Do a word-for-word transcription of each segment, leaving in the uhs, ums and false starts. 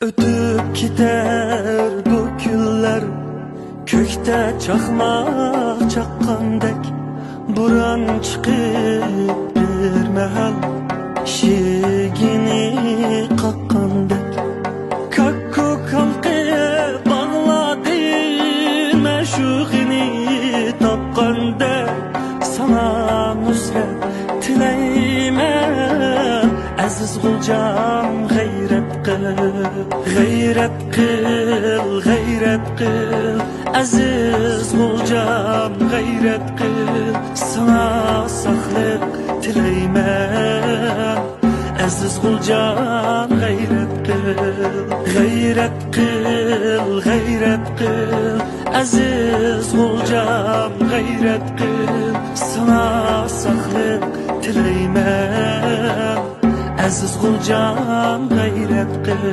ئۆتۈپ كېتەر بۇ كۈنلەر، كۆكتە چاقماق چاققاندەك، بوران چىقىپ بىر مەھەل ئىشىكىنى قاققاندەك. كاككۇك ھالقىپ باغلادى مەشۇقىنى تاپقاندەك، ساڭا نۇسرەت تىلەيمەن، ئەزىز غۇلجام، غەيرەت قىل، غەيرەت قىل، غەيرەت قىل، ئەزىز غۇلجام، غەيرەت قىل، ساڭا ساقلىق تىلەيمەن. ئەزىز غۇلجام، غەيرەت قىل، غەيرەت قىل، غەيرەت قىل. ئەزىز غۇلجام، غەيرەت قىل، ساڭا ساقلىق تىلەيمەن. ئەزىز غۇلجام، غەيرەت قىل.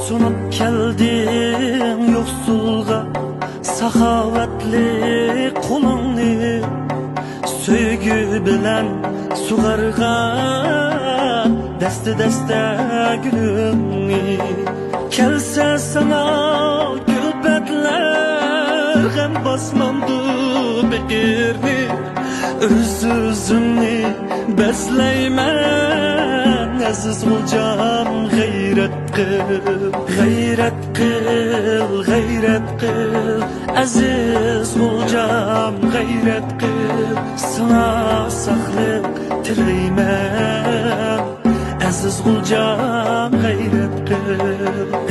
سۇنۇپ كەلدىڭ يوقسۇلغا ساخاۋەتلىك قولۇڭنى، سۆيگۈ بىلەن سۇغارغان دەستە-دەستە گۈلۈڭنى. كەلسە ساڭا كۈلپەتلەر، غەم باسمامدۇ بېقىرنى؟ ئۆز-ئۆزۈمنى بەزلەيمەن، ئەزىز غۇلجام، غەيرەت قىل، غەيرەت قىل، غەيرەت قىل. ئەزىز غۇلجام، غەيرەت قىل، ساڭا ساقلىق تىلەيمەن. ئەزىز غۇلجام، غەيرەت قىل،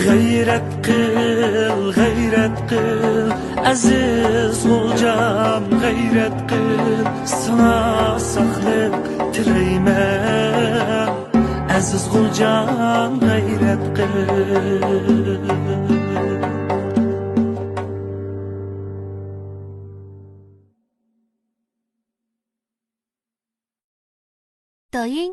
غەيرەت قىل، غەيرەت قىل. ئەزىز غۇلجام، غەيرەت قىل، ساڭا ساقلىق تىلەيمەن. ئەزىز غۇلجام، غەيرەت قىل. دايىڭ